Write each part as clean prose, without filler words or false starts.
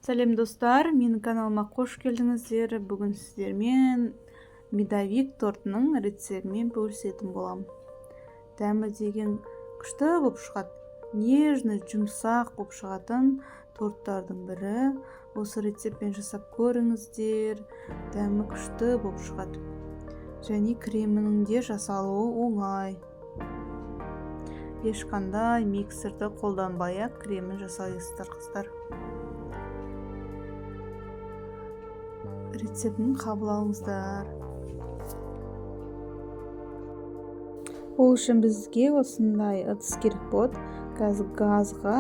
Сәлем, достар! Менің каналыма қош келдіңіздер. Бүгін сіздермен медовик тортының рецептімен бөлісетін боламын. Дәмі деген күшті болып шығады, нежный, жұмсақ болып шығатын торттардың бірі. Осы рецептпен жасап көріңіздер, дәмі күшті болып шығады және кремінің де жасалуы оңай. Ешқандай миксерді қолданбай-ақ кремін жасайсыздар, қыздар. Рецептін қабыл алыңыздар. Ол үшін бізге осындай ыдыс керек болады. Қазір газға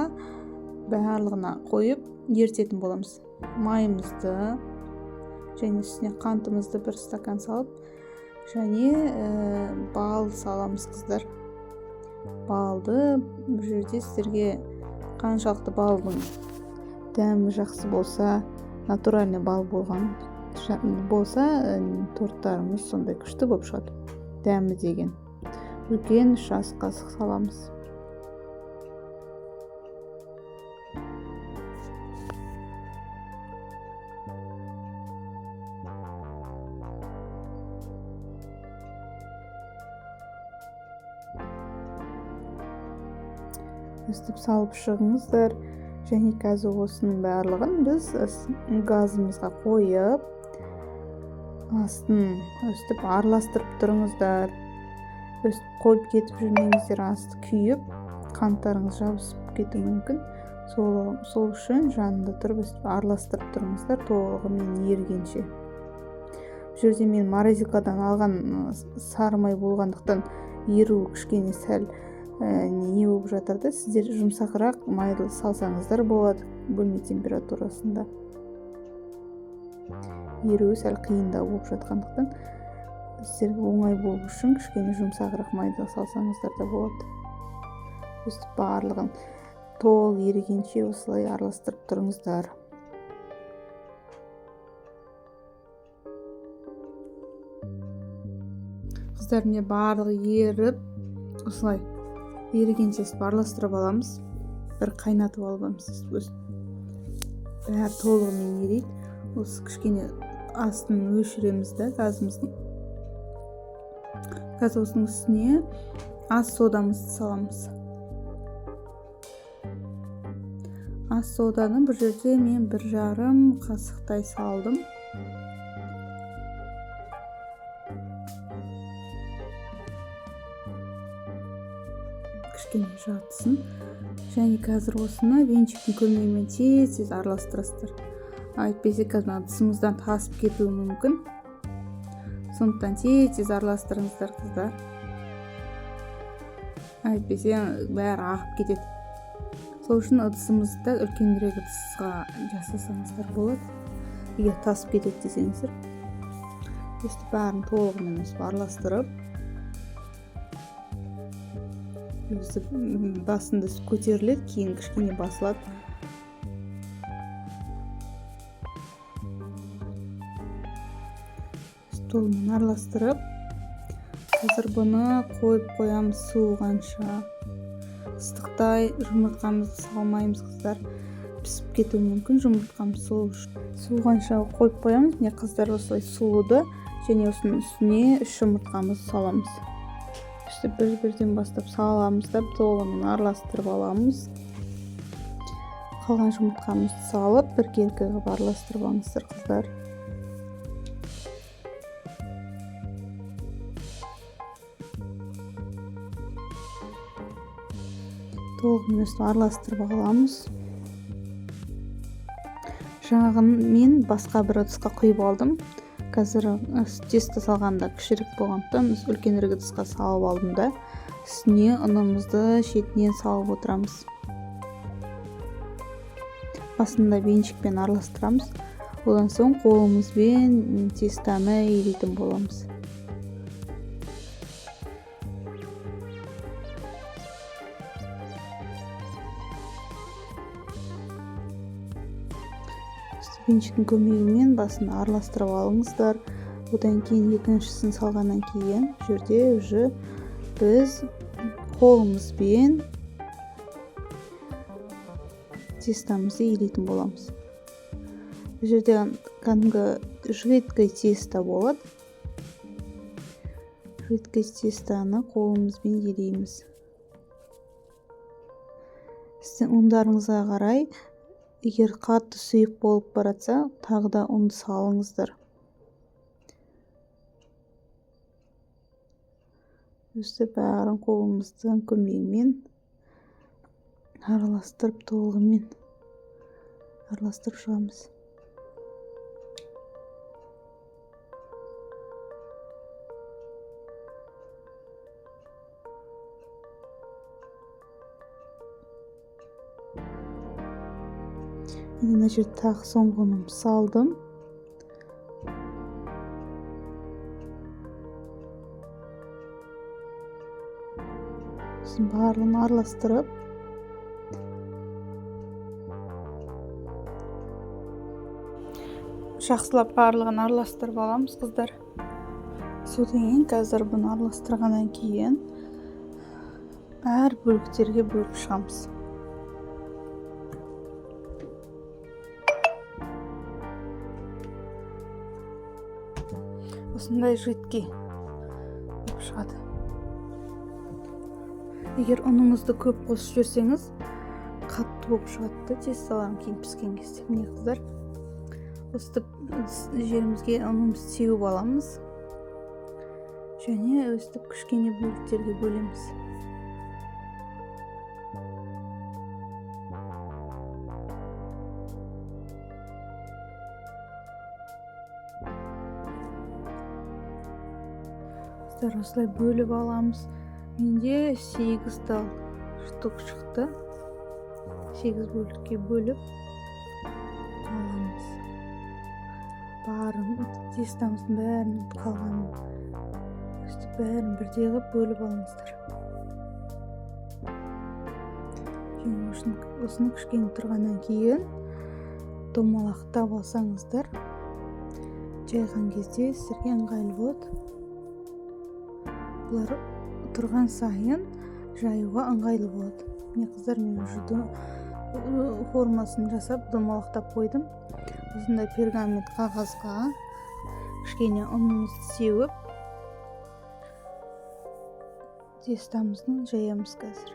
барлығына қойып ерітетін боламыз. Майымызды және үстіне қантымызды бір стакан салып, және бал саламыз, қыздар. Балды бұл жерде сіздерге қаншалықты балдың дәмі жақсы болса, натуральный бал болған болса, торттарымыз сондай күшті болып шығады дәмі деген. Үлкен 3 ас қасық саламыз. Өстіп салып шығыңыздар. Және қазір осының барлығын біз газымызға қойып, астын өстіп араластырып тұрыңыздар. Өстіп қойып кетіп жүрмеңіздер, асты күйіп, қанттарыңыз жабысып кетуі мүмкін. Сол үшін жанында тұрып өстіп араластырып тұрыңыздар толығымен ерігенше. Бұл жерде мен морозилкадан алған сары май болғандықтан еру кішкене сәл не болып жатыр да, сіздер жұмсағырақ майды салсаңыздар болады бөлме температурасында. Еруі сәл қиындау болып жатқандықтан сіздерге оңай болу үшін кішкене жұмсағырақ майды салсаңыздар да болады. Өстіп барлығын толық ерігенше осылай араластырып тұрыңыздар. Қыздар, міне барлығы еріп, осылай ерігенше араластырып аламыз. Бір қайнатып аламыз. Бәрі толығымен ериді. Осы кішкене астын өшіреміз да газымыздың. Қазір осының үстіне ас содамызды саламыз. Ас соданы бұл жерде мен 1,5 қасықтай салдым. Кішкене жатсын. Және қазір осыны венчиктің көмегімен тез-тез араластырасыздар. Әйтпесе қазір ыдысымыздан тасып кетуі мүмкін. Сондықтан тез-тез араластырыңыздар, қыздар. Әйтпесе бәрі ағып кетеді. Сол үшін ыдысымызды үлкенірек ыдысқа жасасаңыздар болады. Егер тасып кетеді десеңіздер. Өстіп бәрін толығымен өстіп араластырып, өстіп басында көтеріледі, кейін кішкене басылады. Толығымен араластырып, қазір бұны қойып қоямыз суығанша. Ыстықтай жұмыртқамызды салмаймыз, қыздар, пісіп кетуі мүмкін жұмыртқамыз. Сол үшін суығанша қойып қоямыз. Міне, қыздар, осылай суыды. Және осының үстіне 3 жұмыртқамызды саламыз. Үсті бір-бірден бастап саламыз да толығымен араластырып аламыз. Қалған жұмыртқамызды салып біркелкі қылып араластырып алыңыздар, қыздар. Толығымен өстіп араластырып аламыз. Жаңағын мен басқа бір ыдысқа құйып алдым. Қазір тесто салғанда кішірек болғандықтан үлкенірек ыдысқа салып алдым да, үстіне ұнымызды шетінен салып отырамыз. Басында венчикпен араластырамыз. Одан соң қолымызбен тестаны илейтін боламыз. Венчиктің көмегімен басын араластырып алыңыздар. Одан кейін екіншісін салғаннан кейін бұл жерде уже біз қолымызбен тестамызды илейтін боламыз. Бұл жерде кәдімгі жидкий тесто болады. Жидкий тестоны қолымызбен елейміз. Сіздің ұндарыңызға қарай, егер қатты сұйық болып баратса, тағы да ұн салыңыздар. Өстіп бәрін қолымыздың көмегімен араластырып, толығымен араластырып шығамыз. Мына жерде тағы соңғы ұнымды салдым. Сосын барлығын араластырып, жақсылап барлығын араластырып аламыз, қыздар. Содан кейін қазір бұны араластырғаннан кейін әр бөліктерге бөліп шығамыз. Осындай жидкий болып шығады. Егер ұныңызды көп қосып жіберсеңіз, қатты болып шығады да тестоларың кейін піскен кезде. Міне, қыздар, өстіп жерімізге ұнымызды сеуіп аламыз және өстіп кішкене бөліктерге бөлеміз. Қыздар, осылай бөліп аламыз. Менде 8 тал штук шықты. 8 бөлікке бөліп аламыз. Барын, тестамыздың бәрін қалғанын өстіп бәрін бірдей қылып бөліп алыңыздар. Және осыны кішкене тұрғаннан кейін домалақтап алсаңыздар, жайған кезде сіздерге ыңғайлы болады. Бұлар тұрған сайын жаюға ыңғайлы болады. Міне, қыздар, мен уже формасын жасап домалақтап қойдым. Осындай пергамент қағазға кішкене ұнымызды сеуіп, тестамызды жаямыз қазір.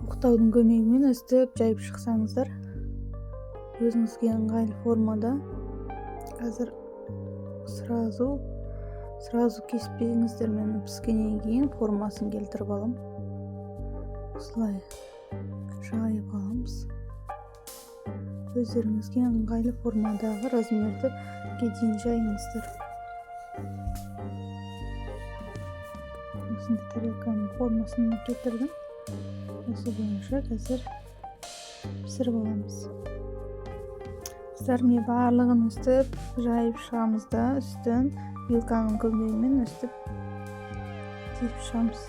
Оқтаудың көмегімен өстіп жайып шықсаңыздар, өзіңізге ыңғайлы формада. Қазір сразу кеспеңіздер, мен піскеннен кейін формасын келтіріп аламын. Осылай жайып аламыз. Өздеріңізге ыңғайлы формадағы размерді дейін жайыңыздар. Осындай тарелканың формасын келтірдім. Осы бойынша қазір пісіріп аламыз. Қыздар, міне барлығын өстіп жайып шығамыз да, үстін вилканың көмегімен өстіп тесіп шығамыз.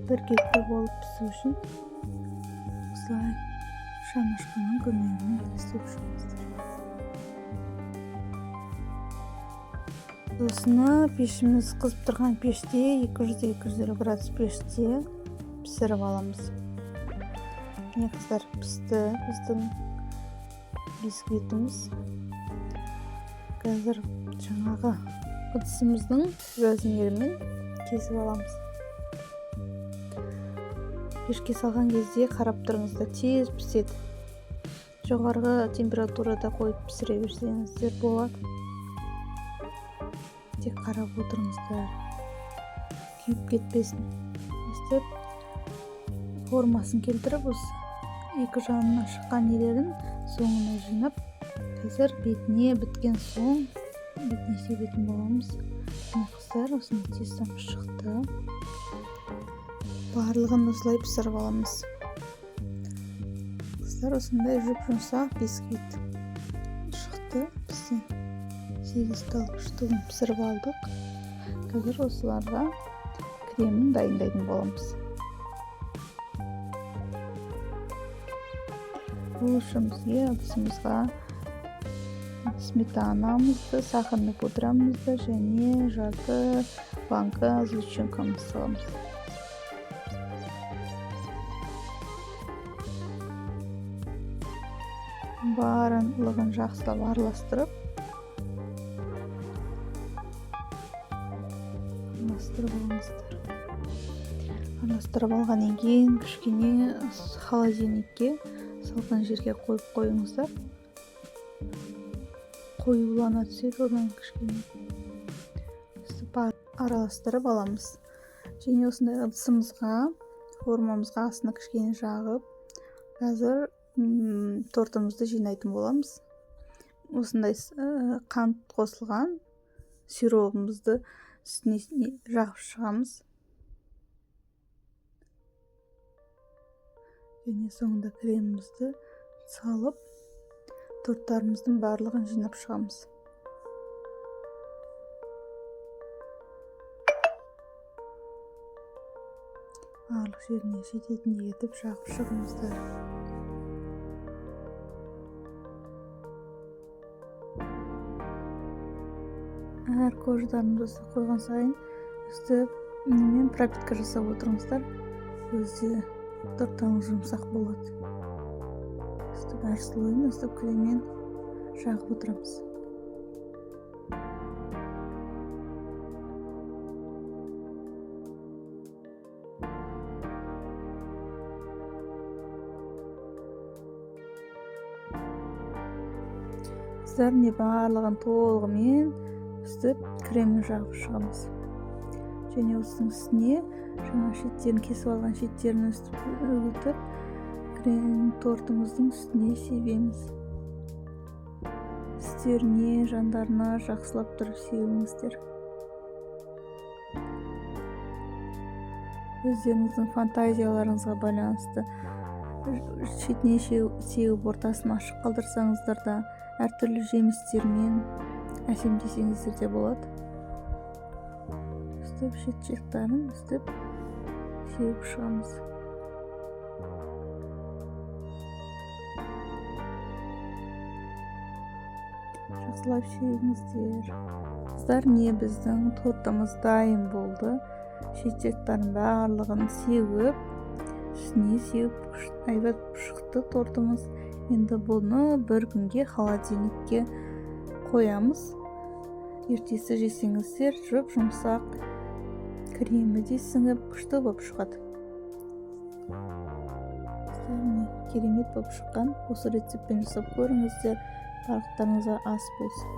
Біркелкі болып пісу үшін осылай шанышқының көмегімен істеп шығамыздар. Осыны пешіміз қызып тұрған пеште 200-250 градус пеште пісіріп аламыз. Міне, қыздар, пісті біздің бисквитіміз. Қазір жаңағы ыдысымыздың размерімен кесіп аламыз. Пешке салған кезде қарап тұрыңыздар, тез піседі. Жоғарғы температурада қойып пісіре берсеңіздер болады. Тек қарап отырыңыздар, күйіп кетпесін. Өстіп формасын келтіріп, осы екі жағынан шыққан нелерін соңына жинап, қазір бетіне біткен соң бетіне себетін боламыз. Міне, қыздар, осындай тестомыз шықты. Барлығын осылай пісіріп аламыз. Қыздар, осындай жұп-жұмсақ бисквит шықты бізден. 8 тал штугын пісіріп алдық. Қазір осыларға кремін дайындайтын боламыз. Бұл үшін бізге ыдысымызға Сметанамызды, сахарный пудрамызды және жарты банка сгущенкамызды саламыз. Барлығын жақсылап араластырып алыңыздар. Араластырып алғаннан кейін кішкене холодильникке, салқын жерге қойып қойыңыздар. Қоюлана түседі, одан кішкене өстіп араластырып аламыз. Және осындай ыдысымызға, формамызға астына кішкене жағып, қазір тортымызды жинайтын боламыз. Осындай қант қосылған сиробымызды үстіне жағып шығамыз. Және соңында кремімізді салып, торттарымыздың барлығын жинап шығамыз. Барлық жеріне жететіндей етіп жағып шығыңыздар. Әр корждарымызды қойған сайын өстіп немен пропитка жасап отырыңыздар, өзі торттарыңыз жұмсақ болады. Өстіп әр слойын өстіп креммен жағып отырамыз. Қыздар, міне барлығын толығымен өстіп кремін жағып шығамыз. Және осының үстіне жаңа шеттерін кесіп алған шеттерін өстіп үгітіп, крем тортымыздың үстіне себеміз. Үстеріне, жандарына жақсылап тұрып себіңіздер. Өздеріңіздің фантазияларыңызға байланысты шетіне сеуіп, ортасын ашық қалдырсаңыздар да, әртүрлі жемістермен әсемдесеңіздер де болады. Өстіп шет жақтарын өстіп сеуіп шығамыз. Жақсылап сеуіңіздер. Қыздар, міне біздің тортымыз дайын болды. Шет жақтарын барлығын сеуіп, үстіне сеуіп, әйбат шықты тортымыз. Енді бұны бір күнге холодильникке қоямыз. Ертесі жесеңіздер, жұп-жұмсақ, кремі де сіңіп, күшті болып шығады. Міне, керемет болып шыққан. Осы рецептпен жасап көріңіздер. Барлықтарыңызға ас болсын.